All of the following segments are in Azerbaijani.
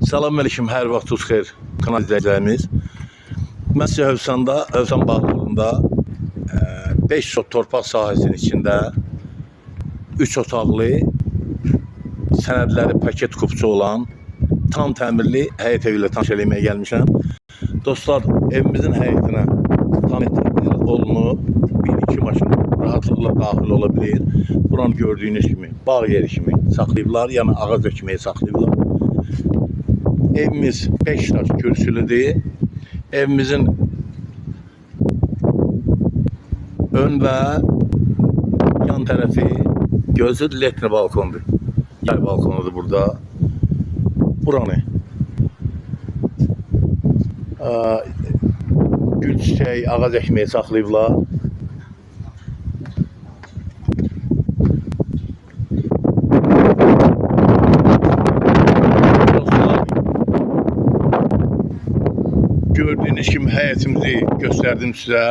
Salam aleyküm, hər vaxtınız xeyir kanal izləyicilərimiz. Mən sizə Hövsanda, Hövsan bağlılığında 5 sot torpaq sahəsinin içində 3 otaqlı, sənədləri paket kupçu olan tam təmirli həyət evi ilə tanış eləməyə gəlmişəm. Dostlar, evimizin həyətinə tam təmir olunub, 1-2 maşın rahatlıqla daxil ola bilir. Buranı gördüyünüz kimi bağ yeri kimi saxlayıblar, yəni ağac əkməyə saxlayıblar. Evimiz 5 daş kürsülüdür. Evimizin ön və yan tərəfi gözü letni balkondur. Yay balkonudur burada. Buranı gül çiçəyi, ağac əkməyə saxlayıblar. Gördüyünüz kimi həyətimizi göstərdim sizə.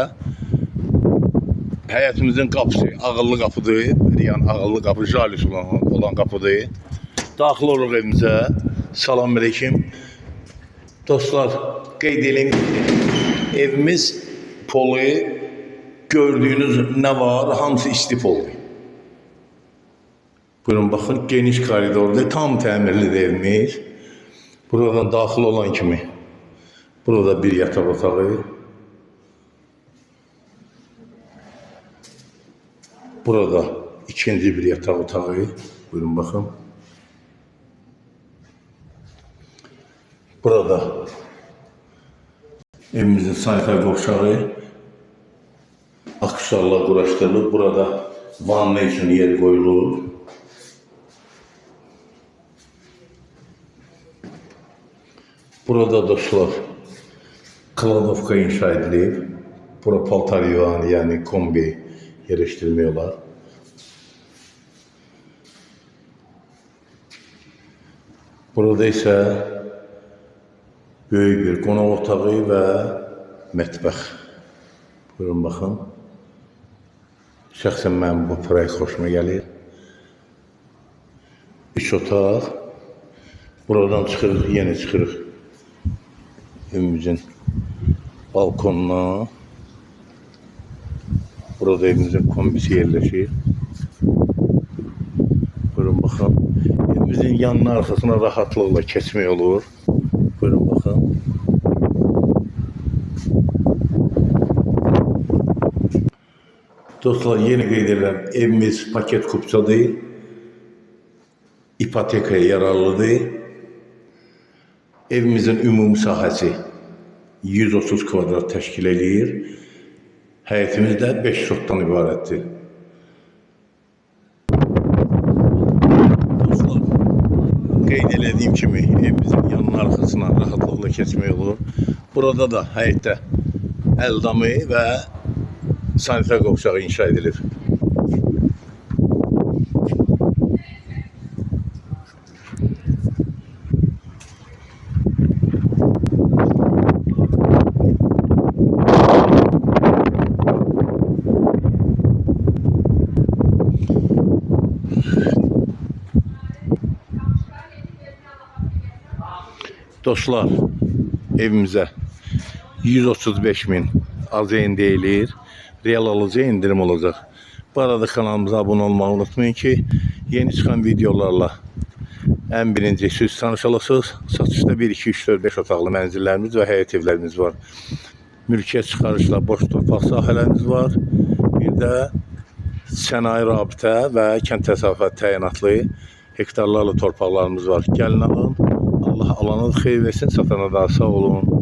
Həyətimizin qapısı ağıllı qapıdır. Yəni ağıllı qapı, jalüz olan qapıdır. Daxil oluruq evimizə. Salam aleyküm. Dostlar, qeyd edeyim ki, evimiz polu gördüyünüz nə var, hamısı isti poldur. Buyurun, baxın, geniş koridordur. Tam təmirlidir evimiz. Buradan daxil olan kimi. Burada bir yataq otağı. Burada ikinci bir yataq otağı. Buyurun baxın. Burada evimizin sanitar qovşağı. Aksesuarlar quraşdırılıb. Burada vanna üçün yer qoyulur. Burada dostlar, kladovka inşa edilib. Bura paltar yuvanı, yəni kombi yerleştirmək olar. Burada isə böyük bir qonaq otağı və mətbəx. Buyurun baxın. Şəxsən mənim bu proyekt xoşuma gəlir. 3 otaq. Buradan çıxırıq, yenə çıxırıq evimizin balkonuna. Burada evimizin kombisi yerleşir. Buyurun baxın. Evimizin yanına, arxasına rahatlıqla keçmək olur. Buyurun baxın. Dostlar, yenə qeyd edirəm, evimiz paket kupçadır. İpotekaya yararlıdır. Evimizin ümumi sahəsi 130 kvadrat təşkil eləyir. Həyətimiz də 5 sotdan ibarətdir. Dostlar, qeyd elədiyim kimi evimizin yanına, arxasına rahatlıqla keçmək olur. Burada da həyətdə əldamı və sanitar qovşağı inşa edilib. Dostlar, evimizə 135 min azeyn deyilir. Real alıcıya indirim olacaq. Bu arada kanalımıza abunə olmağı unutmayın ki, yeni çıxan videolarla ən birinci siz tanış olasınız. Satışda 1, 2, 3, 4, 5 otaqlı mənzillərimiz və həyət evlərimiz var. Mülkiyyət çıxarışla boş torpaq sahələrimiz var. Bir də sənaye rabitə və kənd təsərrüfatı təyinatlı hektarlarla torpaqlarımız var. Gəlin alın. Allah alana da xeyir versin, satana da sağ olun.